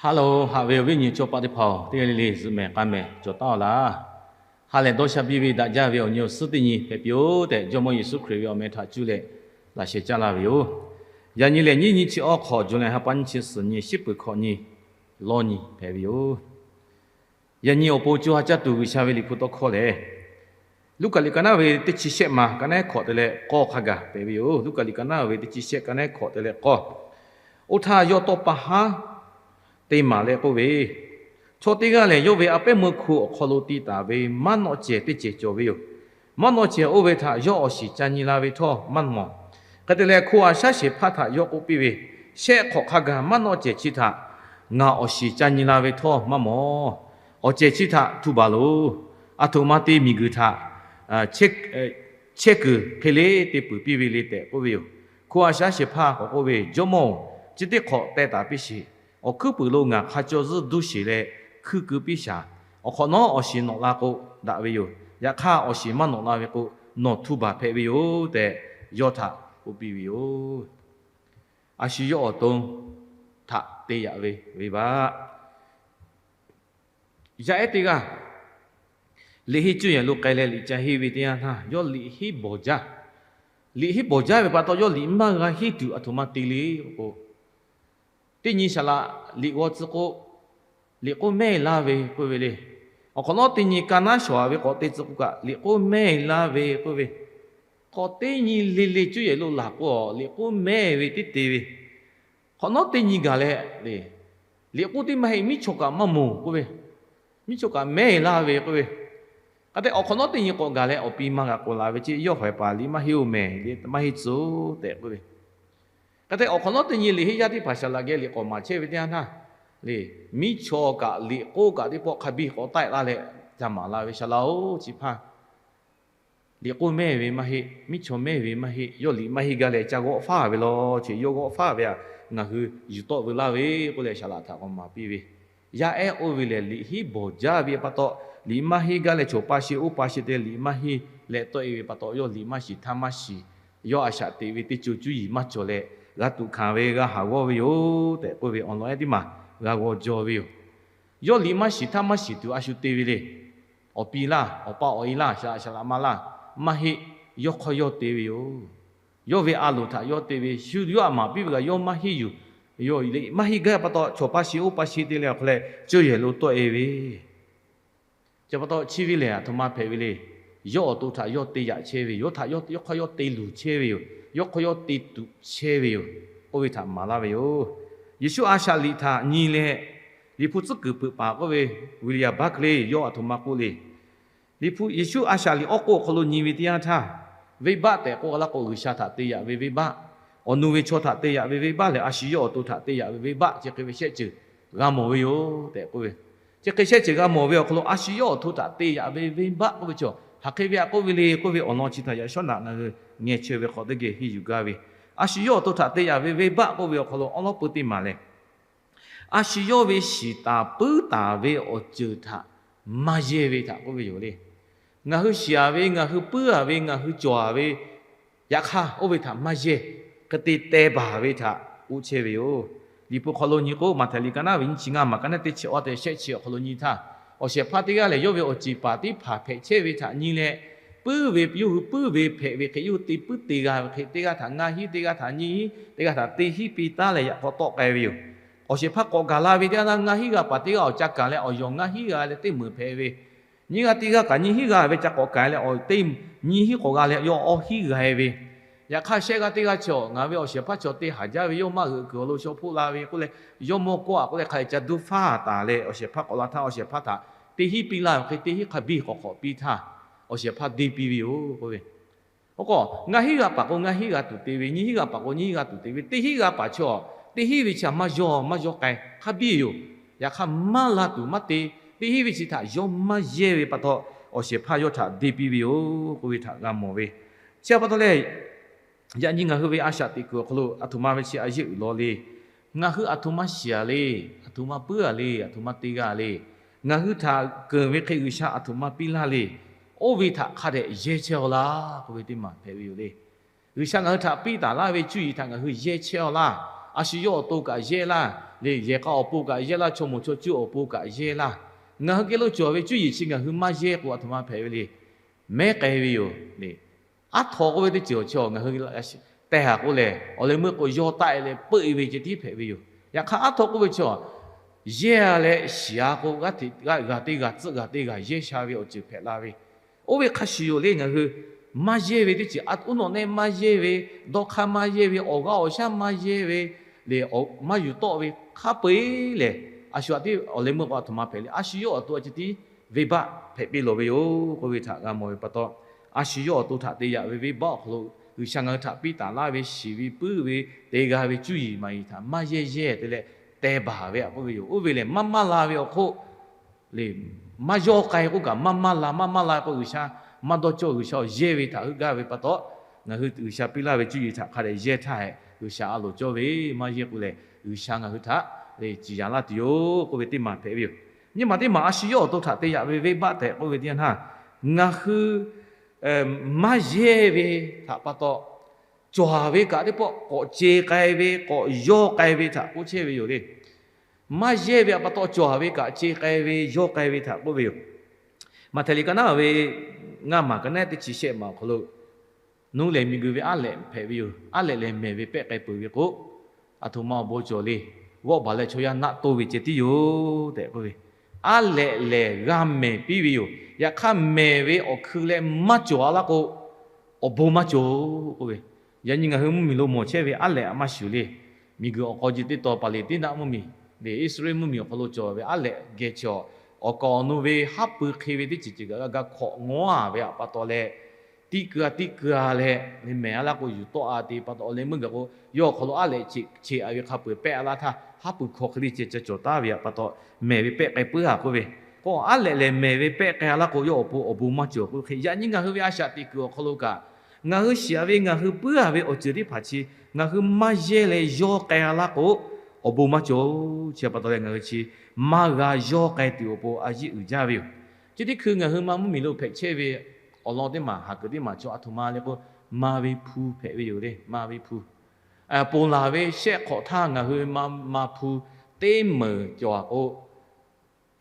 Ha loˬ, haꞈ ve awˬ viˉ awˬ nyi chaw paˆ teˇ hpaˍ-oˬ, teˇ g'aˇ le le zuhꞈ mehˍ k'a mehˍ cawˬ taˉ-aw laˇ. Ha lehˬ dawˇ sha piˇ ve daꞈ jaˇ ve awˬ nyi awˬ suhˉ teˇ nyi hpehꞈ piˇ-oˬ tehꞈ, Jawˇmawˇ Yeˍsuˆ Hkriꞈ ve awˬ meh htaꞈ cuˇ leh laꞈ sheh caˇ laˇ ve yoˬ. Yaꞈ nyi lehˬ, nyiˇ nyi chi awˇ hk'awꞈ, July ha pa nyiˇ chi suhˍ nyi, shiˉ peuˬ hkawꞈ nyi lawˇ nyi hpehꞈ ve yoˬ. Yaꞈ nyi awˬ pon co ha caˇ tuˬ G'uiˬsha ve Liꞈ hpu tawˇ hkawˇ lehˬ, Luˉkaꞈ liꞈ ka naˉ ve teˇ chi shehˆ ma ka naˉ hkawꞈ te leh k'awˇ hk'a gaˬ hpehꞈ ve yoˬ. Luˉkaꞈ liꞈ ka naˉ ve teˇ chi shehˆ ka naˉ hkawꞈ te leh k'awˇ. Oˇ htaˇ yawˇ tawˇ pa haˉ te maˍ leh k'oˆ ve, Chaw teˇ g'aˇ lehˬ, yawˇ ve a pehˉ meuˇ hko awˬ hk'aw lo te taˍ ve maˉ nawˆ cehˬ teˇ cehˬ cawˬ ve yoˬ. Maˉ nawˆ cehˬ oˇ ve htaꞈ yawˇ awˬ shiˍ ca nyi la ve htawˇ maˇ mawˬ. Hk'e te leh, hko a shaˉ shehˍ hpaˇ htaꞈ yawˇ k'oˆ piˇ ve, Shehˆ hk'awꞈ hk'a gaˬ maˉ nawˆ cehˬ chi htaꞈ ngaˬ awˬ shiˍ ca nyi la ve htawˇ maˇ mawˬ. Awˬ cehˬ chi htaꞈ htu baˬ loˬ. Aˬ htoꞈ ma te miˬguiˬ htaꞈ chehˇ kuiˬ hk'e le te peuˬ piˇ ve le tehꞈ k'oˆ ve yoˬ. Hko a shaˉ shehˍ hpaˇ k'awꞈ k'oˆ ve, Jawˇmawˇ-oˬ, chi teˇ hk'awꞈ teh taˍ piˇ sheˍ. Awˬ hkuiˉ puiˍ lo ngaˬ hk'a caw zuhˇ duˇ sheˍ leh hkuiˇ keu piˇ shaˍ. Awˬ hk'awꞈ nawˉ awˬ shiˍ nawꞈ la k'o daꞈ ve yoˬ. Yaꞈ hk'aˇ, awˬ shiˍ maˇ nawꞈ la ve k'o, nawˬ htu baˬ hpehꞈ ve yoˬ tehꞈ, yawˇ htaꞈ k'oˆ piˇ ve yoˬ. A shu yawˇ awˬ to htaꞈ te yaꞈ ve venˇbaˆ. Yaˇ ehˉ teˇ g'aˇ liꞈ henˇ cuˇ yehˬ lo k'ai leh liꞈ ca henˇ ve teˇ yanˇ htaˇ, yawˇ liꞈ henˇ bawˬ jaˇ. Liꞈ henˇ bawˬ jaˇ ve pa taw, yawˇ liꞈ maˇ g'a henˇ tuˬ aˬ htoꞈ ma te le k'o, teˇ nyi saˍ laꞈ liꞈ g'aw tcuh k'o, liꞈ k'oˆ mehˇ laˇ ve k'oˆ ve le. Awˬ hk'awꞈ nawˉ teˇ nyi ka naˉ shawˍ ve k'awꞈ te tcuh k'o kaꞈ, liꞈ k'oˆ mehˇ laˇ ve k'oˆ ve. K'awꞈ teˇ nyi le le cuˇ yehˬ lo laˬ k'o, liꞈ k'oˆ mehˇ ve teˇ te ve. Hk'awꞈ nawˉ teˇ nyi gaˬ leh, liꞈ k'oˆ teˇ maˇ heˆ, miˉ chaw kaꞈ maˇ mawˬ k'oˆ ve, miˉ chaw kaꞈ mehˇ laˇ ve k'oˆ ve. Hk'e te awˬ hk'awꞈ nawˉ teˇ nyi k'awꞈ gaˬ leh awˬ pi maˇ g'a k'awꞈ laˬ ve ce, yawˇ hawehˍ paˍ liꞈ maˇ henˇ-oˬ mehˍ, liꞈ maˇ henˇ tcuh tehꞈ k'oˆ ve. Hk'e te awˬ hk'awꞈ nawˉ teˇ nyi liꞈ henˇ yaˇ teˇ hpaˍ saˍ laꞈ geh liꞈ k'awꞈ maˍ chehˇ ve teˇ yanˇ htaˇ, le, miˉ chaw kaꞈ liꞈ k'oˆ kaꞈ teˇ pawˆ hk'a biˇ k'awꞈ taˆ laˇ leh ca maˍ la ve, Saˍ laꞈ-oˬ, chi hpaˇ liꞈ k'oˆ mehˇ ve maˇ heˆ, miˉ chaw mehˇ ve maˇ heˆ, yawˇ liꞈ maˇ henˇ gaˇ leh ca g'awˆ faˉ ve law, chi yawˇ g'awˆ faˉ ve aꞈ ngaˬ hui yuˬ tawˆ veu laˇ ve k'oˆ leh saˍ laꞈ htaꞈ k'awꞈ maˍ piˇ ve. Yaˇ ehˉ oˇ ve lehˬ, liꞈ henˇ bawˬ jaˇ ve pa taw, liꞈ maˇ henˇ gaˇ leh chaw pa sheˍ oˇ pa sheˍ te liꞈ maˇ henˇ leh tawˆ-e ve pa taw, yawˇ liꞈ maˇ shiˍ htaˇ maˇ shiˍ, yawˇ a shaꞈ teꞈ ve teˇ co cuˇ yiˍ maˇ cawˬ leh, g'a tuꞈ hkanˍ ve g'a haˍ g'awˇ ve yoˬ tehꞈ k'oˆ ve awˬ lawn ehˉ teˇ maˬ g'a g'aw jaw ve yoˬ. Yawˇ liꞈ maˇ shiˍ htaˇ maˇ shiˍ tuˬ a shu te ve le. Awˬ pi laˇ, awˬ pa awˬ e laˇ, saˍ laꞈ saˍ laꞈ ma laˇ, maˇ heˆ, yawˇ hk'aw yawˇ te ve yoˬ. Yawˇ ve a loˍ htaꞈ yawˇ te ve, shu yawˇ aꞈ maˍ piˇ ve kaꞈ yawˇ maˇ henˇ yuˬ. Yawˇ liꞈ maˇ henˇ gaˇ pa taw, chaw pa sheˍ oˇ pa sheˍ te leh awˬ hk'aw leh cuˇ yehˬ lo tawˆ-e ve. Chi pa taw chi ve lehˬ, aˬ htoꞈ ma hpehꞈ ve le. Yawˇ awˬ to htaꞈ yawˇ te yaꞈ chehˇ ve yoˬ. Yawˇ htaꞈ yawˇ hk'aw yawˇ te luˬ chehˇ ve yoˬ. Yawˇ hk'aw yawˇ te tuꞈ chehˇ ve yoˬ. Oˇ ve htaꞈ maˍ laˇ ve yoˬ. Yeˍsuˆ a shaꞈ liꞈ htaꞈ nyi leh, Liꞈ hpu tcuhˉ kuiˬ peuˬ paˍ k'oˆ ve William Barclay yawˇ aˬ htoꞈ ma k'oˆ le. Liꞈ hpu Yeˍsuˆ a shaꞈ liꞈ awˬ hk'oˆ awˬ hk'aw lo nyi ve teˇ yanˇ htaˇ, venˇbaˆ tehꞈ k'oˆ laˇ k'o, G'uiˬsha htaꞈ te yaꞈ ve venˇbaˆ, awˬ nu ve chaw htaꞈ te yaꞈ ve venˇbaˆ lehˬ, a shu yawˇ awˬ to htaꞈ te yaꞈ ve venˇbaˆ chi hk'e ve shehˆ ceuˬ g'a mawˬ ve yoˬ tehꞈ k'oˆ ve. Chi hk'e shehˆ ceuˬ g'a mawˬ ve awˬ hk'aw lo, a shu yawˇ awˬ to htaꞈ te yaꞈ ve venˇbaˆ k'oˆ ve chi, hk'aˬ hk'e ve aꞈ k'oˆ ve le k'oˆ ve awˬ lawn chi htaꞈ yaꞈ shawˉ naꞈ ngaˬ hui ngeh chehˇ ve hk'awꞈ teˇ geh henˇ yuˬ gaˇ ve, a shu yawˇ awˬ to htaꞈ te yaꞈ ve venˇbaˆ k'oˆ ve awˬ hk'aw lo awˉ lawˉ peu teˇ maˬ lehˬ, a shu yawˇ ve shiˍ taˍ puiˉ taˍ ve awˬ ceuˬ htaꞈ maˇ yehˇ ve htaꞈ k'oˆ ve yoˬ le. Ngaˬ hui shiˍ-aˍ ve, ngaˬ hui puiˉ-aˍ ve, ngaˬ hui cawˬ-aˍ ve, yaꞈ hk'aˇ oˇ ve htaꞈ maˇ yehˇ, hk'e te teh baˬ ve htaꞈ k'oˆ chehˇ ve yoˬ. Liꞈ hpu hk'aw lo nyi k'o, Maꞈhtehˍ liꞈ ka naˉ ve nyiˇ chi ngaˇ maˬ ka naˉ teˇ chi awˇ tehꞈ shehˆ chi awˬ hk'aw lo nyi htaˇ, awˬ shehˍ hpaˇ teˇ g'aˇ lehˬ, yawˇ ve awˬ ceˬ paˍ teˇ hpaˍ hpehꞈ chehˇ ve htaꞈ nyi leh, puiˉ ve yawˇ hui puiˉ ve hpehꞈ ve hk'e, yawˇ hui te puiˉ te g'a ve hk'e, teˇ g'aˇ htaꞈ ngaˇ hinˉ, teˇ g'aˇ htaꞈ nyiˇ hinˉ, teˇ g'aˇ htaꞈ teˇ hinˉ piˇ taˉ leh yaꞈ k'aw tawˆ k'ai ve yoˬ. Awˬ shehˍ hpaˇ k'awꞈ gaˬ la ve teˇ g'aˇ ngaˇ hinˉ g'a paˍ teˇ g'aˇ awˬ ca kaˬ leh awˬ yawˬ ngaˇ hinˉ g'a leh teˇ meunˍ hpehꞈ ve, nyiˇ g'aˇ teˇ g'aˇ kaꞈ nyiˇ hinˉ g'a ve ca k'awꞈ kaˬ leh awˬ teˇ nyiˇ hinˉ k'awꞈ g'a leh yawˇ awˇ hinˉ g'a ve, yaꞈ hk'aˇ shehˆ g'aˇ teˇ g'aˇ chaw ngaˬ ve awˬ shehˍ hpaˇ chaw te haˍ jaˇ ve yawˇ maˇ g'euꞈ kuiˬ awˬ lo shaw hpoˆ la ve k'oˆ leh, yawˇ mawˇ kawˆ-a k'oˆ leh hk'a lehˬ ca duˇ faˉ taˍ leh awˬ shehˍ hpaˇ k'awꞈ la htaˇ, awˬ shehˍ hpaˇ htaꞈ teˇ hinˉ piˇ laˇ ve hk'e, teˇ hinˉ hk'a biˇ k'awꞈ k'awꞈ piˇ htaˇ, awˬ shehˍ hpaˇ deˇ piˇ ve yoˬ k'oˆ ve. Oˇ k'o, ngaˇ hinˉ g'a paˍ k'o ngaˇ hinˉ g'a tuˬ te ve, nyiˇ hinˉ g'a paˍ k'o nyiˇ hinˉ g'a tuˬ te ve, teˇ hinˉ g'a paˍ chaw, teˇ hinˉ ve chi htaꞈ maˇ yawˇ maˇ yawˇ k'ai hk'a biˇ yoˬ. Yaꞈ hk'aˇ maˇ la tuˬ maˇ te, teˇ hinˉ ve chi htaꞈ yawˇ maˇ yehˇ ve pa taw, awˬ shehˍ hpaˇ yawˇ htaꞈ deˇ piˇ ve yoˬ k'oˆ ve htaꞈ g'a mawˬ ve. Chi pa taw leh, yaꞈ nyi ngaˬ hui ve a shaꞈ teꞈ kuiˬ awˬ hk'aw lo aˬ htoꞈ ma ve chi a yeˇ uiˍ law le. Ngaˬ hui aˬ htoꞈ ma shiˍ-a le, aˬ htoꞈ ma puiˉ-a le, aˬ htoꞈ ma te g'a le. Ngaˬ hui htaꞈ keunˍ ve hk'e G'uiˬsha aˬ htoꞈ ma piˇ laˇ le. Oˇ ve htaꞈ hk'a dehꞈ yehˇ chehˇ-aw laˇ k'oˆ ve teˇ maˬ hpehꞈ ve yoˬ le. G'uiˬsha ngaˬ hui htaꞈ piˇ taˍ laˇ ve cuˇ yiˍ htaꞈ ngaˬ hui yehˇ chehˇ-aw laˇ. A shu yawˇ awˬ to kaꞈ yehˇ laˇ. le, yehˬ k'a awˬ pon kaꞈ yehˇ laˇ, chaw moˍ chaw cuˇ awˬ pon kaꞈ yehˇ laˇ. Ngaˬ hui geh lo cawˬ ve cuˇ yiˍ chi ngaˬ hui maˇ yehˇ k'o, aˬ htoꞈ ma hpehꞈ ve le. Mehˉ k'ai ve yoˬ le. Aˉ htaw k'oˆ ve teˇ ceuˬ awˬ chi ngaˬ hui teh haˍ k'o lehˬ, awˬ leh meuˇ k'o yawˇ taˆ e leh peuˆ e ve ceh tiˉ hpehꞈ ve yoˬ. Yaꞈ hk'aˇ aˉ htaw k'oˆ ve chi, yehˇ leh shiˍ-a k'o, g'aˇ teˇ g'aˇ tcuhˆ g'aˇ teˇ g'aˇ yehˇ sha ve awˬ ceuˬ hpehꞈ la ve, oˇ ve hk'a shuˍ yoˬ le. Ngaˬ hui maˇ yehˇ ve teˇ ceuˬ, uˉ nawꞈ nehˆ maˇ yehˇ ve, dawˇ hk'aˇ maˇ yehˇ ve, awˬ g'aˇ awˬ shaˉ maˇ yehˇ ve, le, maˇ yuˬ tawˆ ve hk'a peu-eˬ lehˬ, a shu aꞈ tiˉ awˬ leh meuˇ k'o aˬ htoꞈ ma hpehꞈ le. A shu yawˇ awˬ to a ceh tiˉ venˇbaˆ hpehꞈ piˇ lawˬ ve yoˬ k'oˆ ve htaꞈ g'a mawˬ ve pa taw, a shu yawˇ awˬ to htaꞈ te yaꞈ ve venˇbaˆ awˬ hk'aw lo G'uiˬsha ngaˬ hui htaꞈ piˇ taˍ laˇ ve shiˍ ve puiˉ ve te g'a ve cuˇ yiˍ maˍ yiˍ htaꞈ maˇ yehˇ yehˇ te leh teh baˬ ve aꞈ k'oˆ ve yoˬ. Oˇ ve lehˬ, maˇ maˇ la ve awˬ hk'oˆ le, maˇ yawˇ k'ai k'oˆ kaꞈ maˇ maˇ la, maˇ maˇ la k'o G'uiˬsha maˇ dawˇ cawˇ. G'uiˬsha awˬ yehˇ ve htaꞈ heuˆ gaˇ ve pa taw, ngaˬ hui G'uiˬsha piˇ laˇ ve cuˇ yiˍ htaꞈ hk'a dehꞈ yehˇ htaˇ hehꞈ G'uiˬsha a loˍ cawˇ ve, maˇ yehˇ k'o lehˬ G'uiˬsha ngaˬ hui htaꞈ le ciˍ yanˍ laˇ tuˬ yoˬ k'oˆ ve teˇ maˬ hpehꞈ ve yoˬ. Nyi maˬ teˇ maˬ a shu yawˇ awˬ to htaꞈ te yaꞈ ve venˇbaˆ tehꞈ k'oˆ ve teˇ yanˇ htaˇ, ngaˬ hui maˇ yehˇ ve htaꞈ pa taw, cawˬ ve kaꞈ teˇ pawˆ k'awꞈ ce k'ai ve, k'awꞈ yawˇ k'ai ve htaꞈ k'oˆ chehˇ ve yoˬ le. Maˇ yehˇ ve htaꞈ pa taw cawˬ ve kaꞈ ce k'ai ve, yawˇ k'ai ve htaꞈ k'oˆ ve yoˬ. Maꞈhtehˍ liꞈ ka naˉ ve ngaˇ maˬ ka naˉ teˇ chi shehˆ maˬ awˬ hk'aw lo, nuˇ lehˬ miˬguiˬ ve aˉ lehꞈ hpehꞈ ve yoˬ. Aˉ lehꞈ lehˬ mehˬ ve pehˆ k'ai peuˬ ve k'o, aˬ htoꞈ ma awˬ bon cawˬ le. G'awˆ baˬ leh chaw yaˇ naˆ toˇ ve ceh tiˉ yoˬ tehꞈ k'oˆ ve, aˉ lehꞈ lehˬ g'a mehˬ piˇ ve yoˬ. Yaꞈ hk'aˇ mehˬ ve awˬ hkui leh maˇ cawˬ-a laˇ k'o, awˬ bon maˇ cawˬ k'oˆ ve. Yaꞈ nyi ngaˬ hui mvuhˇmiˬ lo mawˬ chehˇ ve aˉ lehꞈ maˇ shuˍ le. Miˬguiˬ awˬ k'aw ji teˇ taw Paˍleˍtiˉnaˆ mvuhˇmiˬ le, Iˉsaˍreˍlaˆ mvuhˇmiˬ awˬ hk'aw lo cawˬ ve aˉ lehꞈ geh chaw, awˬ kaˍ awˬ nu ve haˉ pui hk'e ve teˇ ceuˬ ceuˬ kaꞈ g'a ga hkawꞈ ngawˉ-a ve htaꞈ pa taw leh, tiˆ keu-a tiˆ keu-a leh, mehˬ-a laˇ k'o yuˬ tawˆ-a te pa taw, awˬ leh meuˇ gaˬ k'o, yawˇ awˬ hk'aw lo aˉ lehꞈ cheꞈ-a ve hk'a peu-eˬ pehˆ-a laˇ htaˇ, haˉ pui hk'aw hk'e le ceh ca cawˬ taˉ ve htaꞈ pa taw, mehˬ ve pehˆ k'ai puiˉ-a k'oˆ ve. K'o aˉ lehꞈ lehˬ mehˬ ve pehˆ k'ai-a laˇ k'o, yawˇ awˬ pon awˬ bon maˇ cawˬ k'oˆ ve hk'e, yaꞈ nyi ngaˬ hui ve a shaꞈ teꞈ kuiˬ awˬ hk'aw lo kaꞈ, ngaˬ hui shiˍ-a ve ngaˬ hui puiˉ-a ve awˬ ceuˬ teˇ hpaˍ chi ngaˬ hui maˇ yehˇ leh yawˇ k'ai-a laˇ k'o, awˬ bon maˇ cawˬ. Chi pa taw leh ngaˬ hui chi maˇ g'a yawˇ k'ai tuˬ awˬ pon a yiˆ uiˍ jaˇ ve yoˬ. Chi teˇ hkui ngaˬ hui ma mvuhˇmiˬ lo hpehꞈ chehˇ ve awˬ lawn teˇ maˬ, haˍ kuiˬ teˇ maˬ chaw aˬ htoꞈ ma le k'o, ma ve hpu hpehꞈ ve yoˬ le. Ma ve hpu, ponˬ laˬ ve shehˆ hk'awꞈ htaˇ ngaˬ hui ma hpu teˇ meunˍ cawˬ-a k'o,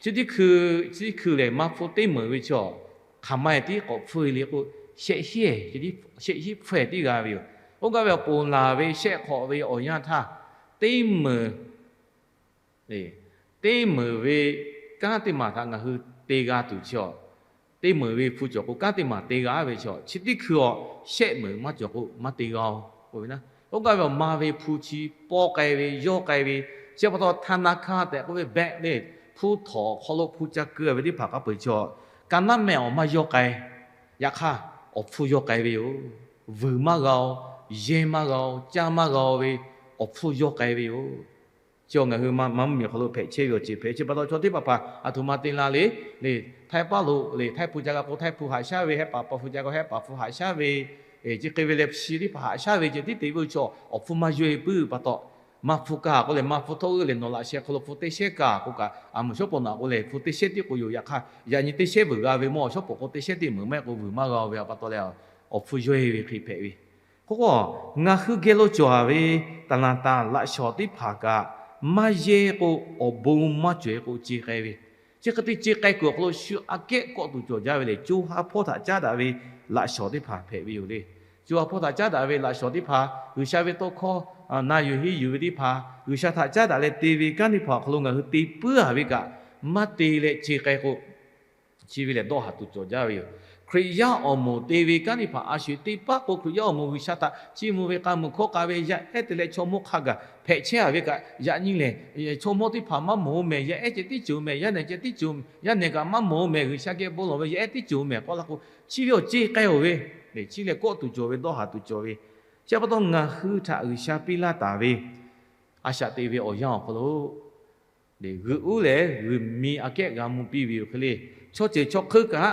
chi teˇ hkui, chi teˇ hkui lehˬ ma hpu teˇ meunˍ ve chaw, hk'aˬ ma-e tiˉ k'awꞈ hpfuhˇ-e le k'o, shehˆ hiˉ, shehˆ hiˉ hpfuhˇ-e tiˉ g'a ve yoˬ. Oˇ gaˇ ve awˬ ponˬ laˬ ve shehˆ hk'awꞈ ve awˬ yanˇ htaˇ, teˇ meunˍ teˇ meunˍ ve kanˉ teˇ maˬ htaꞈ ngaˬ hui te g'a tuˬ chi-a, teˇ meunˍ ve hpu cawˬ k'o kanˉ teˇ maˬ te g'a ve chaw, chi teˇ hkui-a shehˆ meunˍ maˇ cawˬ k'o maˇ te g'a-o k'oˆ ve na. Oˇ gaˇ ve awˬ ma ve hpu chi paw k'ai ve, yawˇ k'ai ve, chi pa taw htaˇ na hkanˇ tehꞈ k'oˆ ve bank le, hpu htawnˍ awˬ hk'aw lo hpu ca keu ve teˇ hpaˍ hk'a peu-eˬ chaw, ka naˉ mehˆ awˬ maˇ yawˇ k'ai. Yaꞈ hk'aˇ, awˬ hpfuhˇ yawˇ k'ai ve yoˬ. Vuiˬ maˇ g'a-o, yehˇ maˇ g'a-o, caˇ maˇ g'a-o ve, awˬ hpfuhˇ yawˇ k'ai ve yoˬ. Chi ngaˬ hui ma mvuhˇmiˬ awˬ hk'aw lo hpehꞈ chehˇ ve awˬ ceuˬ hpehꞈ. Chi pa taw chaw teˇ hpaˍ hpaˍ aˬ htoꞈ ma te la le, le, htaiˇ paˉ lo le, htaiˇ hpu ca g'a k'o htaiˇ hpu haꞈ shaˉ ve, hehˆ paˍ paˍ hpu ca k'o hehˆ paˍ hpu haꞈ shaˉ ve, chi hk'e ve leh shi teˇ hpaˍ haꞈ shaˉ ve ceh tiˉ te ve chaw, awˬ hpfuhˇ maˇ yawˇ-e puiˉ pa taw, ma hpu ka k'o lehˬ ma hpu htawˇ g'euˆ lehˬ nawˬ laꞈ sheh hk'aw lo hpu teˇ shehnˉ ka k'o kaꞈ, aˬ meuˍ shawˉ pawˍ naꞈ k'o lehˬ hpu teˇ shehnˉ tiˉ k'o yoˬ. Yaꞈ hk'aˇ, yaꞈ nyi teˇ shehnˉ vuiˬ g'a ve mawˇ shawˉ pawˍ k'o teˇ shehnˉ teˇ meunˍ maˇ heˆ k'o vuiˬ maˇ g'a-o ve pa taw leh, awˬ hpfuhˇ yawˇ-e ve hk'e hpehꞈ ve. K'o, ngaˬ hui geh lo cawˬ-a ve taˍ naˍ taˍ laꞈ shawnˍ teˇ hpaˍ kaꞈ, maˇ yehˇ k'o, awˬ bon maˇ cawˬ-e k'o ce k'ai ve. Chi hk'e te ce k'ai kuiˬ awˬ hk'aw lo shu aꞈ kehˉ kawˆ tuˬ cawˬ jaˇ ve lehˬ, co ha hpawˇ htaꞈ caˉ daꞈ ve laꞈ shawnˍ teˇ hpaˍ hpehꞈ ve yoˬ le. Co ha hpawˇ htaꞈ caˉ daꞈ ve laꞈ shawnˍ teˇ hpaˍ, G'uiˬsha ve tawˇ hkawˇ na yuˬ henˇ yuˬ ve teˇ hpaˍ, G'uiˬsha htaꞈ caˉ daꞈ leh te ve kanˉ teˇ hpaˍ awˬ hk'aw lo ngaˬ hui te puiˉ-a ve kaꞈ, maˇ te leh ce k'ai k'o, chi ve lehˬ dawˇ haˍ tuˬ cawˬ jaˇ ve yoˬ. Hkriꞈ yaˇ awˬ moˍ te ve kanˉ teˇ hpaˍ a shu te paˉ k'o, Hkriꞈ yaˇ awˬ moˍ G'uiˬsha htaꞈ chiˇ mvuh ve k'a muiˬ hkawˇ k'a ve yaˇ ehˉ te leh chaw mawˇ hk'a gaˬ hpehꞈ chehˇ-a ve kaꞈ, yaꞈ nyi lehˬ chaw mawˇ teˇ hpaˍ maˇ mawˬ-o mehˍ, yaˇ ehˉ ceh tiˉ cawˬ mehˍ, yaˇ nehˬ ceh tiˉ cawˬ, yaˇ nehˬ kaꞈ maˇ mawˬ-o mehˍ, G'uiˬsha geh bon lawˬ ve yaˇ ehˉ tiˉ cawˬ mehˍ k'oˆ la k'o, chi ve awˬ ce k'ai-oˬ ve, chi lehˬ kawˆ tuˬ cawˬ ve dawˇ haˍ tuˬ cawˬ ve. Chi pa taw ngaˬ hui htaꞈ G'uiˬsha piˇ laˇ taˍ ve a shaꞈ teꞈ ve awˬ yanˇ awˬ hk'aw lo g'uiˬ uˉ leh g'uiˬ mi aꞈ kehˉ g'a mvuh piˇ ve yoˬ hk'e le. Chaw ceuˬ chaw hk'euˆ kaꞈ,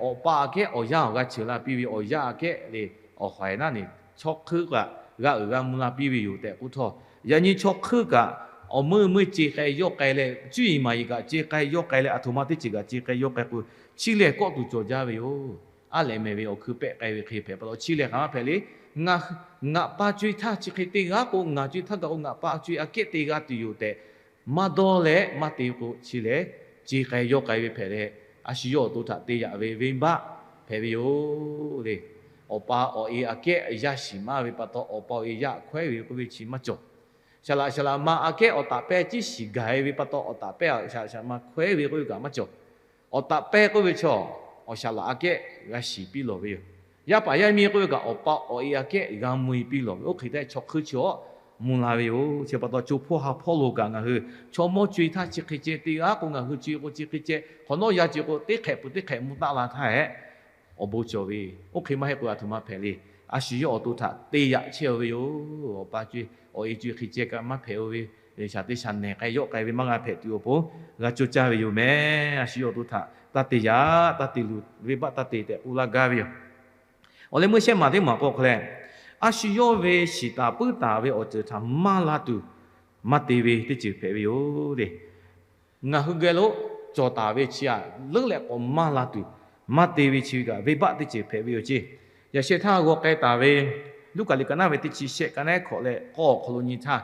awˬ pa aꞈ kehˉ awˬ yanˇ awˬ g'a cheuˬ la piˇ ve awˬ yanˇ aꞈ kehˉ le, awˬ hawˍ-e naˉ ne, chaw hk'euˆ kaꞈ g'a uiˍ g'a mvuh la piˇ ve yoˬ tehꞈ k'oˆ htawˇ, yaꞈ nyi chaw hk'euˆ kaꞈ awˬ meuˇ meuˇ ce k'ai yawˇ k'ai leh, cuˇ yiˍ maˍ yiˍ kaꞈ ce k'ai yawˇ k'ai leh, aˬ htoꞈ ma teˇ ceuˬ kaꞈ ce k'ai yawˇ k'ai k'o, chi lehˬ kawˆ tuˬ cawˬ jaˇ ve yoˬ. Aˉ lehꞈ mehˍ ve awˬ hkui pehˆ k'ai ve hk'e hpehꞈ pa taw, chi lehˬ hk'aˬ ma hpehꞈ le. Ngaˬ pa co-e htaˇ chi hk'e te g'a k'o, ngaˬ co-e htaˇ gaˬ k'o, ngaˬ pa co-e aꞈ kehˉ te g'a tuˬ yoˬ tehꞈ, maˇ dawˇ leh maˇ te k'o chi lehˬ, ce k'ai yawˇ k'ai ve hpehꞈ leh, a shu yawˇ awˬ to htaꞈ te yaꞈ ve venˇbaˆ hpehꞈ ve yoˬ le. Awˬ pa awˬ e aꞈ kehˉ yaˇ shiˍ maˇ ve pa taw, awˬ pa awˬ e yaˇ hkawehˉ ve k'oˆ ve chi maˇ cawˬ. Saˍ laꞈ saˍ laꞈ ma aꞈ kehˉ awˬ taˍ pehˇ ciˉ shiˍ gaˬ e ve pa taw, awˬ taˍ pehˇ saˍ laꞈ saˍ laꞈ ma hkawehˉ ve k'oˆ ve kaꞈ maˇ cawˬ. Awˬ taˍ pehˇ k'oˆ ve chaw, awˬ saˍ laꞈ aꞈ kehˉ g'a shiˍ piˇ lawˬ ve yoˬ. Yaˇ paˍ yaˇ miˇ k'oˆ ve kaꞈ, awˬ pa awˬ e aꞈ kehˉ g'a mvuh e piˇ lawˬ ve. Oˇ hk'e te chaw hk'euˇ chi awˬ mvuh la ve yoˬ. Chi pa taw, co hpawˇ ha hpawˇ lo kaꞈ ngaˬ hui chaw mawˇ co e htaˇ chi hk'e ceh te g'a k'o, ngaˬ hui co e k'o chi hk'e ceh, hk'awꞈ nawˉ yaˇ co e k'o teˇ hk'ehꞈ peuˬ teˇ hk'ehꞈ mvuh taˆ la htaˇ hehꞈ, awˬ bon cawˬ ve. Oˇ hk'e maˇ heˆ k'o, a htoꞈ ma hpehꞈ le. A shu yawˇ awˬ to htaꞈ te yaꞈ chehˇ-oˬ ve yoˬ. Awˬ pa co e awˬ e co e hk'e ceh kaꞈ maˇ hpehꞈ-oˬ ve, shaˍ teˇ shaˍ nehˬ k'ai yawˆ k'ai ve maˇ g'a hpehꞈ tuˬ awˬ pon g'a coˇ caˇ ve yoˬ meh. A shu yawˇ awˬ to htaꞈ taˇ te yaꞈ, taˇ te luˬ, venˇbaˆ taˇ te tehꞈ k'oˆ laˇ gaˇ ve yoˬ. Awˬ leh meuˇ shehˆ maˬ teˇ maˬ k'o hk'aw leh, a shu yawˇ ve shiˍ taˍ puiˉ taˍ ve awˬ ceuˬ htaꞈ maˇ la tuˬ maˇ te ve teˇ ceuˬ hpehꞈ ve yoˬ le. Ngaˬ hui geh lo cawˬ taˍ ve chi aꞈ leuˉ leh k'awꞈ maˇ la tuˬ maˇ te ve chi ve kaꞈ, venˇbaˆ teˇ ceuˬ hpehꞈ ve yoˬ ceˇ. Yaꞈ sheh htaˇ g'aw k'ai taˍ ve Luˉkaꞈ liꞈ ka naˉ ve teˇ chi shehˆ ka naˉ hkawꞈ leh k'awˇ awˬ hk'aw lo nyi htaˇ,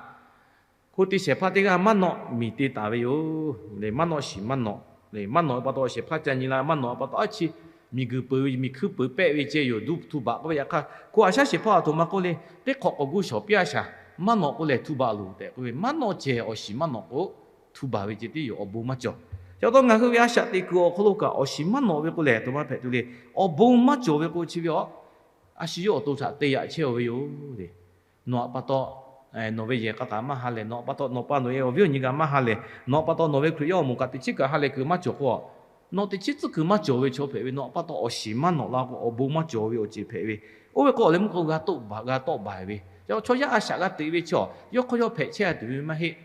hko te shehˍ hpaˇ teˇ g'aˇ maˇ nawˆ miˬ te taˍ ve yoˬ le. Maˇ nawˆ shiˍ maˇ nawꞈ le. Maˇ nawꞈ ve pa taw awˬ shehˍ hpaˇ ca nyi la, maˇ nawꞈ ve pa taw aˉ chi miˬguiˬ peuˬ ve, miˬ hkuiˇ peuˬ pehˆ ve ceh yoˬ. Duˇ htu baꞈ k'oˆ ve yaꞈ hk'aˇ, hko a shaˉ shehˍ hpaˇ aˬ htoꞈ ma k'oˆ le, teˇ hk'awꞈ k'awꞈ gu shawˍ piˇ a shaˍ, maˇ nawꞈ k'oˆ lehˬ htu baꞈ loˬ tehꞈ k'oˆ ve, maˇ nawˆ cehˬ awˬ shiˍ maˇ nawꞈ k'o, htu baˬ ve ceh tiˉ yoˬ. Awˬ bon maˇ cawˬ. Chi pa taw ngaˬ hui ve a shaꞈ teꞈ kuiˬ awˬ hk'aw lo kaꞈ awˬ shiˍ maˇ nawꞈ ve k'o lehˬ, a htoꞈ ma hpehꞈ tuˬ le. Awˬ bon maˇ cawˬ ve k'o chi ve a, a shu yawˇ awˬ to htaꞈ te yaꞈ chehˇ-oˬ ve yoˬ le. Nawˬ aꞈ pa taw nawˬ ve yehˬ k'a kaꞈ maˇ ha lehˬ, nawˬ aꞈ pa taw nawˬ pa nawˬ e awˬ viˉ awˬ nyi kaꞈ maˇ ha lehˬ, nawˬ aꞈ pa taw nawˬ ve Hkriꞈ yaˇ awˬ moˍ kaꞈ teꞈ chiˉ kaꞈ ha lehˬ kuiˬ maˇ cawˬ k'o, nawˬ teꞈ chiˉ tcuhˉ kuiˬ maˇ cawˬ ve chaw hpehꞈ ve, nawˬ aꞈ pa taw awˬ shiˍ maˇ nawꞈ la k'o, awˬ bon maˇ cawˬ ve awˬ ceuˬ hpehꞈ ve. Oˇ ve k'o awˬ leh meuˇ k'o g'a tawˆ baˬ, g'a tawˆ baˬ ve. Chaw yaˇ a shaꞈ g'a teꞈ ve chaw, yawˇ hk'aw yawˇ hpehꞈ chehˇ a tuˬ ve maˇ heˆ.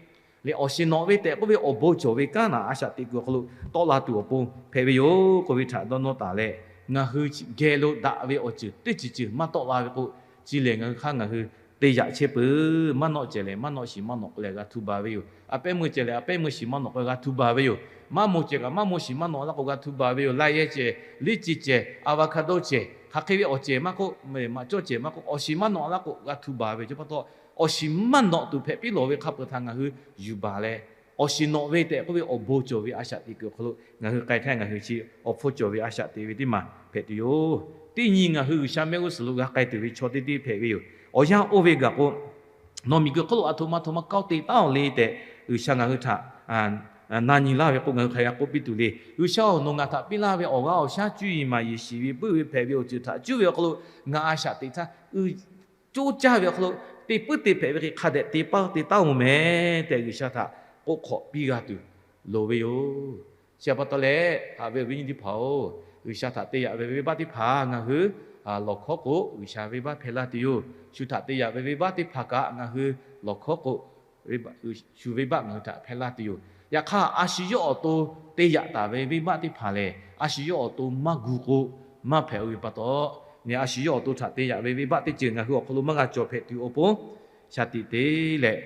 Leh awˬ shiˍ nawꞈ ve tehꞈ k'oˆ ve awˬ bon cawˬ ve kanˉ naꞈ a shaꞈ teꞈ kuiˬ awˬ hk'aw lo tawˆ la tuˬ awˬ pon hpehꞈ ve yoˬ k'oˆ ve htaꞈ dawˇ nawˇ taˍ leh, ngaˬ hui geh lo daꞈ ve awˬ ceuˬ teˇ ceuˬ ceuˬ maˇ tawˆ la ve k'o, chi lehˬ ngaˬ hui hk'aˇ ngaˬ hui te yaꞈ chehˇ peuˬ. Maˇ nawˆ cehˬ lehˬ maˇ nawˆ shiˍ maˇ nawꞈ k'o lehˬ g'a htu baˬ ve yoˬ. A pehˉ meuˇ cehˬ lehˬ a pehˉ meuˇ shiˍ maˇ nawꞈ k'o g'a htu baˬ ve yoˬ. Maˇ moˍ cehˬ kaꞈ maˇ moˍ shiˍ maˇ nawꞈ la k'o g'a htu baˬ ve yoˬ. Laiˇ yehˇ cehˬ, liˇ ci cehˬ, avocado cehˬ, hk'aˬ hk'e ve awˬ cehˬ maˇ k'oˆ, maꞈ cawˇ cehˬ maˇ k'oˆ, awˬ shiˍ maˇ nawꞈ la k'o g'a htu baˬ ve yoˬ. Chi pa taw, awˬ shiˍ maˇ nawꞈ tuˬ hpehꞈ piˇ lawˬ ve hk'a peuˬ htaꞈ ngaˬ hui yuˬ baˬ leh, awˬ shiˍ nawꞈ ve tehꞈ k'oˆ ve awˬ bon cawˬ ve a shaꞈ teꞈ kuiˬ awˬ hk'aw lo ngaˬ hui k'ai htaˇ ngaˬ hui chi awˬ hpfuhˇ cawˬ ve a shaꞈ teꞈ ve teˇ maˬ hpehꞈ tuˬ yoˬ. Teˇ nyi ngaˬ hui G'uiˬsha mehˆ g'uˇ suhˍ lo g'a k'ai tuˬ ve chaw teˇ teˇ hpehꞈ ve yoˬ. Awˬ yanˇ oˇ ve gaˬ k'o, nawˬ miˬguiˬ hk'oˆ lo a htoꞈ ma htoꞈ ma kaoˇ te taˉ-oˬ le tehꞈ G'uiˬsha ngaˬ hui htaꞈ na nyi laˇ ve k'o, ngaˬ hui hk'aˬ hk'e g'a k'oˆ piˇ tuˬ le. G'uiˬsha-oˬ, nawˬ ngaˬ htaꞈ piˇ laˇ ve awˬ g'aˇ awˬ shaˉ cuˇ yiˍ maˍ yiˍ shiˍ ve puiˉ ve hpehꞈ ve awˬ ceuˬ htaꞈ cuˇ ve awˬ hk'aw lo ngaˬ a shaꞈ teꞈ htaˇ, coˇ caˇ ve awˬ hk'aw lo te puiˉ te hpehꞈ ve hk'e hk'a dehꞈ te paˇ te taˉ-oˬ meh tehꞈ G'uiˬsha htaꞈ k'oˆ hk'awꞈ piˇ g'a tuˬ loˍ ve yoˬ. Chi pa taw leh, haꞈ ve awˬ viˉ nyi teˇ hpaˍ-oˬ, G'uiˬsha htaꞈ te yaꞈ ve venˇbaˆ teˇ hpaˍ ngaˬ hui lawˬ hkawˉ k'o, G'uiˬsha venˇbaˆ hpehˇ laˇ tuˬ yoˬ. Shu htaꞈ te yaꞈ ve venˇbaˆ teˇ hpaˍ kaꞈ ngaˬ hui lawˬ hkawˉ k'o, shu venˇbaˆ ngaˬ hui htaꞈ hpehˇ laˇ tuˬ yoˬ. Yaꞈ hk'aˇ, a shu yawˇ awˬ to te yaꞈ taˍ ve venˇbaˆ teˇ hpaˍ lehˬ, a shu yawˇ awˬ to maˇ gu k'o, maˇ hpehꞈ-oˬ ve pa taw, a shu yawˇ awˬ to htaꞈ te yaꞈ ve venˇbaˆ teˇ ceuˬ ngaˬ hui awˬ hk'aw lo maˇ g'a cawˬ hpehꞈ tuˬ awˬ pon, shaˍ tiꞈ te leh,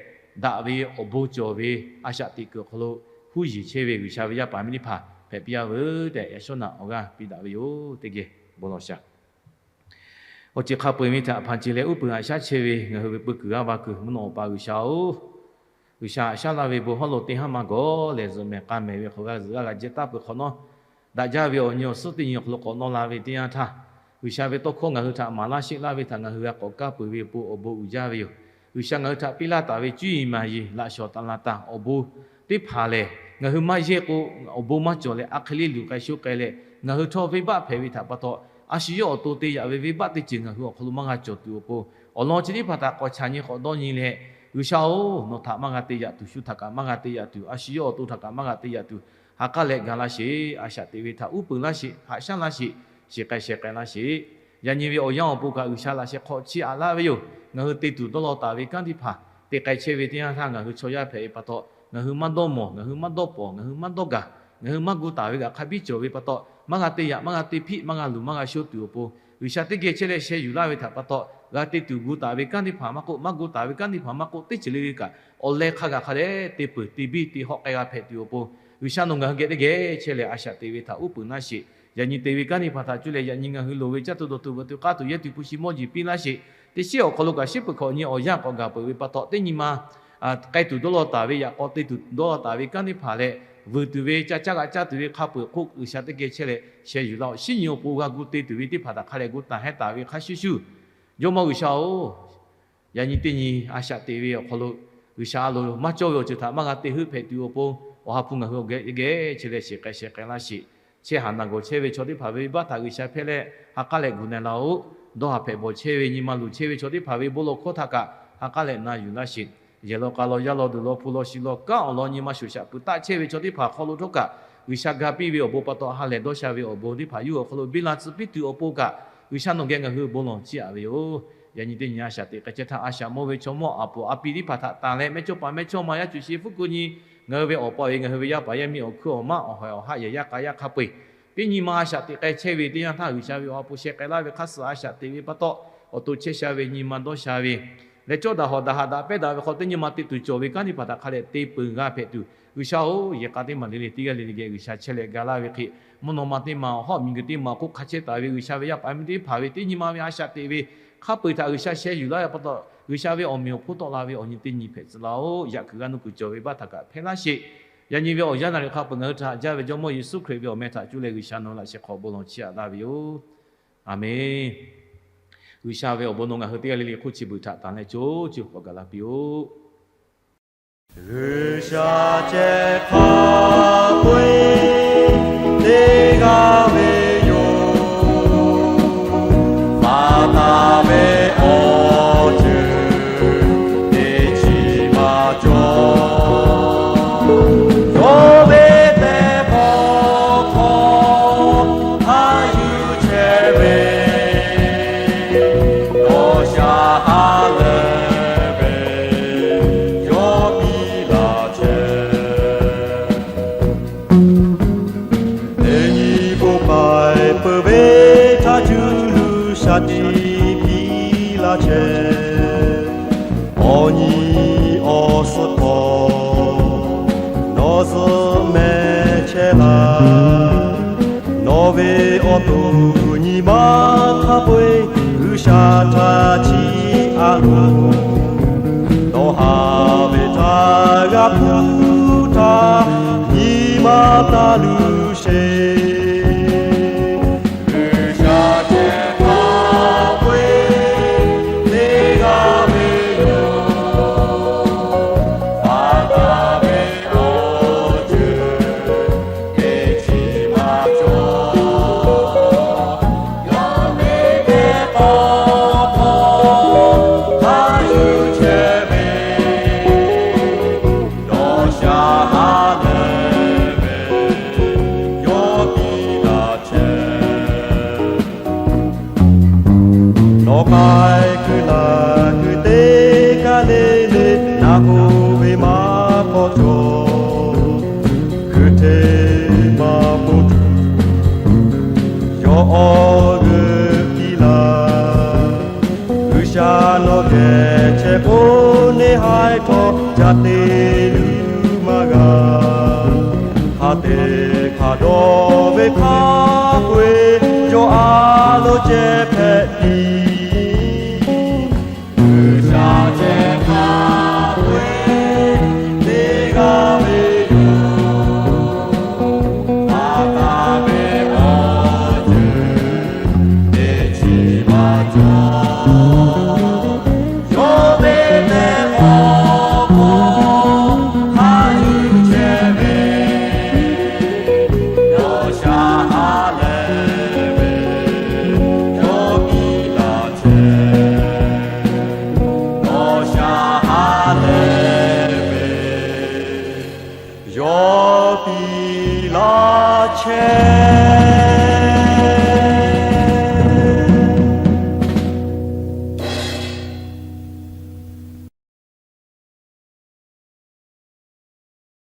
daꞈ ve awˬ bon cawˬ ve a shaꞈ teꞈ kuiˬ awˬ hk'aw lo huˉ yeˬ chehˇ ve G'uiˬsha ve yaˇ paˍ miˇ teˇ hpaˍ hpehꞈ piˇ-a veuˬ tehꞈ, yaꞈ shawˉ naꞈ awˬ g'aˇ piˇ daꞈ ve yoˬ. Teˇ geh bon lawˬ shaˍ. Awˬ ceuˬ hk'a peu-eˬ ve htaꞈ hpanˍ ceˬ leh uˉ peunˍ haꞈ shaˉ chehˇ ve ngaˬ hui ve peu kuiˬ g'aˇ va kuiˬ mvuhˇ naw awˬ pa G'uiˬsha-oˬ, G'uiˬsha haꞈ shaˉ laˇ ve bon hawˉ lo teˇ haˉ maˇ gawˬ lehˬ, zuhꞈ mehˍ k'a mehˍ ve hk'awꞈ g'a zuhꞈ g'a g'a jehˇ taˉ peuˬ hk'awꞈ nawˉ, daꞈ jaˇ ve awˬ nyi awˬ suhˉ teˇ nyi awˬ hk'aw lo k'awꞈ nawˇ la ve teˇ yanˇ htaˇ, G'uiˬsha ve tawˇ hkawˇ ngaˬ hui htaꞈ maˍ laˇ sheˆ laˇ ve htaꞈ ngaˬ hui g'a k'awꞈ kaˇ peuˬ ve awˬ pon awˬ bon uiˍ jaˇ ve yoˬ. G'uiˬsha ngaˬ hui htaꞈ piˇ laˇ taˍ ve cuˇ yiˍ maˍ yiˍ laꞈ shawnˍ taˍ laˬ taˍ awˬ bon teˇ hpaˍ lehˬ, ngaˬ hui maˇ yehˇ k'o, awˬ bon maˇ cawˬ leh a hk'e le luˬ k'ai sho k'ai leh, ngaˬ hui htawˇ venˇbaˆ hpehꞈ ve htaꞈ pa taw, a shu yawˇ awˬ to te yaꞈ ve venˇbaˆ teˇ ceuˬ ngaˬ hui awˬ hk'aw lo maˇ g'a cawˬ tuˬ awˬ pon, awˬ lawn chi teˇ hpaˍ htaꞈ k'awꞈ chaꞈ nyi k'awꞈ dawˇ nyi leh, G'uiˬsha-oˬ, nawˬ htaꞈ maˇ g'a te yaꞈ tuˬ, shu htaꞈ kaꞈ maˇ g'a te yaꞈ tuˬ, a shu yawˇ awˬ to htaꞈ kaꞈ maˇ g'a te yaꞈ tuˬ, ha k'aˉ leh ga laˇ sheˍ. A shaꞈ teꞈ ve htaꞈ uˉ peunˍ laˇ sheˍ, haꞈ shaˉ laˇ sheˍ, shiˍ k'ai sheh k'ai laˇ sheˍ. Yaꞈ nyi ve awˬ yanˇ awˬ pon kaꞈ G'uiˬsha laꞈ sheh hk'aw chiˇ aꞈ laˇ ve yoˬ. Ngaˬ hui te tuˬ dawˇ law taˍ ve kanˉ teˇ hpaˍ te k'ai chehˇ ve teˇ yanˇ htaˇ, ngaˬ hui chaw yaˇ hpehꞈ ve pa taw, ngaˬ hui maˇ dawˇ mawˬ, ngaˬ hui maˇ dawˇ pawˍ, ngaˬ hui maˇ dawˇ gaˬ, ngaˬ hui maˇ gu taˍ ve kaꞈ hk'a biˇ cawˬ ve pa taw, maˇ g'a te yaꞈ, maˇ g'a te hpiˆ, maˇ g'a luˬ, maˇ g'a sho tuˬ awˬ pon, G'uiˬsha teˇ geh chehˇ leh sheh yuˬ laˇ ve htaꞈ pa taw, g'a te tuˬ gu taˍ ve kanˉ teˇ hpaˍ maˇ k'oˆ, maˇ gu taˍ ve kanˉ teˇ hpaˍ maˇ k'oˆ, teˇ ceuˬ le le kaꞈ awˬ leh hk'a gaˬ hk'a dehꞈ te peuˬ te biˇ te hawˆ k'ai g'a hpehꞈ tuˬ awˬ pon, G'uiˬsha nawˬ ngaˬ hui geh teˇ geh chehˇ leh a shaꞈ teꞈ ve htaꞈ uˉ peunˍ laˇ sheˍ. Yaꞈ nyi te ve kanˉ teˇ hpaˍ htaꞈ cuˇ leh yaꞈ nyi ngaˬ hui loˍ ve caˇ tuˬ dawˬ tuˬ veuꞈ tuˬ k'aˇ tuˬ yehˇ tuˬ hpu shi mawˇ jeˬ piˇ laˇ sheˍ. Teˇ shiˉ awˬ hk'aw lo kaꞈ shiˉ peuˬ hkawꞈ nyi awˬ yanˇ k'awꞈ gaˬ peuˬ ve pa taw, teˇ nyi ma k'ai tuˬ dawˇ law taˍ ve, yaꞈ k'aw te tuˬ dawˇ law taˍ ve kanˉ teˇ hpaˍ leh, vuiˬ tuˬ ve, ca caˇ g'aꞈ caˇ tuˬ ve hk'a peu-eˬ hk'oˆ G'uiˬsha teˇ geh chehˇ leh sheh yuˬ laˇ-oˬ. Shinˉ nyi awˬ pon g'a gu te tuˬ ve teˇ hpaˍ htaꞈ hk'a leh gu taˍ hehˉ taˍ ve hk'a shuˍ shuˍ, Jawˇmawˇ G'uiˬsha-oˬ, yaꞈ nyi teˇ nyi a shaꞈ teꞈ ve awˬ hk'aw lo G'uiˬsha a loˍ maˇ cawˇ ve awˬ ceuˬ htaꞈ maˇ g'a te heuˆ hpehꞈ tuˬ awˬ pon, Awˬ ha hpu ngaˬ hui awˬ geh geh chehˇ leh shiˍ k'ai sheh k'ai laˇ sheˍ. Chehˇ haˍ naˬ gawˬ chehˇ ve chaw teˇ hpaˍ ve venˇbaˆ htaꞈ G'uiˬsha hpehˇ leh ha k'aˉ leh gu na laˇ-oˆ. Dawˇ haˍ hpehꞈ bawˬ chehˇ ve, nyi ma luˬ chehˇ ve chaw teˇ hpaˍ ve bon lawˬ hkawˇ htaꞈ kaꞈ ha k'aˉ leh na yuˬ laˇ sheˍ. Yehˬ law k'a law, yaˇ law duˬ law, hpu law shi law, kanˉ awˬ lawn nyi ma shoˍ shaꞈ pui taˆ chehˇ ve chaw teˇ hpaˍ hk'aw lo htawˇ kaꞈ, G'uiˬsha ga piˇ ve awˬ bon pa taw ha lehˬ dawˇ sha ve awˬ bon teˇ hpaˍ yawˇ hui awˬ hk'aw lo biˇ la tcuh piˇ tuˬ awˬ pon kaꞈ, G'uiˬsha nawˬ geh ngaˬ hui bon lawˬ chiˇ aꞈ ve yoˬ. Yaꞈ nyi teˇ nyi a shaꞈ teꞈ k'ai chehˇ htaˇ, a shaꞈ mawˇ ve chaw mawˇ aˬ poˍ a pi teˇ hpaˍ htaꞈ tanˬ leh mehˇchawˇpaˍ mehˇchawˇma yaˇ cuˬ shi fuˉ kuˬ nyi, ngaˬ hui ve awˬ pa ve, ngaˬ hui ve yaˇ paˍ yaˇ miˇ awˬ hkuiˉ awˬ maˉ awˬ haiˬ awˬ haˆ yehˬ yaˇ k'a yaˇ hk'a peu-eˬ, teˇ nyi ma a shaꞈ teꞈ k'ai chehˇ ve teˇ yanˇ htaˇ, G'uiˬsha ve awˬ ha hpu sheh k'ai laˇ ve hk'a suhˍ a shaꞈ teꞈ ve pa taw, awˬ to chehˇ sha ve nyi ma dawˇ sha ve leh cawˇ daꞈ hawˍ daꞈ haꞈ daꞈ pehˇ daꞈ ve hk'aw teˇ nyi ma te tuˬ cawˬ ve kanˉ teˇ hpaˍ htaꞈ hk'a leh te peuˬ g'a hpehꞈ tuˬ, G'uiˬsha-oˬ, yehˬ k'a teˇ maˬ le le teˇ g'aˇ le le geh G'uiˬsha chehˇ leh ga laˇ ve hk'e, mvuhˇ naw ma teˇ maˬ awˬ hawˉ miˬguiˬ teˇ maˬ awˬ hk'oˆ hk'a chehˇ taˍ ve G'uiˬsha ve yaˇ paˍ miˇ teˇ hpaˍ ve teˇ nyi ma ve a shaꞈ teꞈ ve hk'a peu-eˬ htaꞈ G'uiˬsha sheh yuˬ laˇ ve pa taw, G'uiˬsha ve awˬ meꞈ awˬ hponˇ tawˆ la ve awˬ nyi teˇ nyi hpehꞈ tcuh laˇ-oˆ. Yaꞈ kuiˬ g'a nuˇ kuiˬ cawˬ ve baˆ htaꞈ kaꞈ hpehˇ laˇ sheˍ. Yaꞈ nyi ve awˬ yanˇ naˍ riˍ hk'a peu-eˬ ngaˬ hui htaꞈ jaˇ ve Jawˇmawˇ Yeˍsuˆ Hkriꞈ ve awˬ meh htaꞈ cuˇ leh G'uiˬsha nawˬ laꞈ sheh hk'aw bon lawˬ chiˇ aꞈ laˇ ve yoˬ. Aˬmenˍ. G'uiˬsha ve awˬ bon nawˬ ngaˬ hui teˇ g'aˇ le le hk'oˆ chi beuꞈ htaꞈ tanˬ leh co co k'awꞈ gaˬ la piˇ-oˆ. G'uiˬsha ceh hk'a peu-eˬ teˇ g'aˇ ve yoˬ. Maˍ taˍ ve awˬ ceuˬ teˇ chi maˇ cawˬ. Yawˇ ve tehꞈ hk'aw hk'aw hk'a yuˬ chehˇ ve, dawˇ sha ha lehˬ ve, yawˇ piˇ laˇ chehˇ. Teˇ nyi bon k'ai peuˬ ve htaˇ, cuˇ luˬ shaˍ tiꞈ piˇ laˇ chehˇ. Awˬ nyi awˬ suhˍ hk'aw nawˬ zuhꞈ mehˍ chehˇ laˇ. Nawˬ ve awˬ to nyi ma hk'a peu-eˬ G'uiˬsha htaꞈ chiˇ aꞈ loˬ. Dawˇ haˍ ve htaꞈ g'a hpuˇ htaˇ, nyi ma taˇ luˬ sheˍ. G'uiˬsha ceh hk'a peu-eˬ teˇ g'aˇ ve yoˬ. Maˍ taˍ ve awˬ ceuˬ teˇ chi maˇ cawˬ. Yawˇ ve tehꞈ hk'aw hk'aw hk'a yuˬ chehˇ ve, dawˇ sha ha lehˬ ve, yawˇ piˇ laˇ chehˇ. Nawˬ k'ai kuiˬ naˬ kuiˬ teˇ kaˇ le le, naˬ k'oˆ ve maˇ k'awꞈ cawˬ. Kuiˬ hteˇ maˇ k'oˆ tuˬ, yawˇ awˬ g'euˆ piˇ laˇ. G'uiˬsha nawˬ geh chehˇ k'o, neˇ haiˬ htawˇ ca te luˬ maˇ g'a. Hk'a te hk'a dawˇ ve hk'a peu-eˬ, yawˇ a loˍ ceh hpehꞈ tiˍ. G'uiˬsha ceh hk'a peu-eˬ teˇ g'aˇ ve yoˬ. Maˍ taˍ ve awˬ ceuˬ teˇ chi maˇ cawˬ. Yawˇ ve tehꞈ hk'aw hk'aw hk'a yuˬ chehˇ ve, dawˇ sha ha lehˬ ve, yawˇ piˇ laˇ chehˇ. Dawˇ sha ha lehˬ ve, yawˇ piˇ laˇ chehˇ.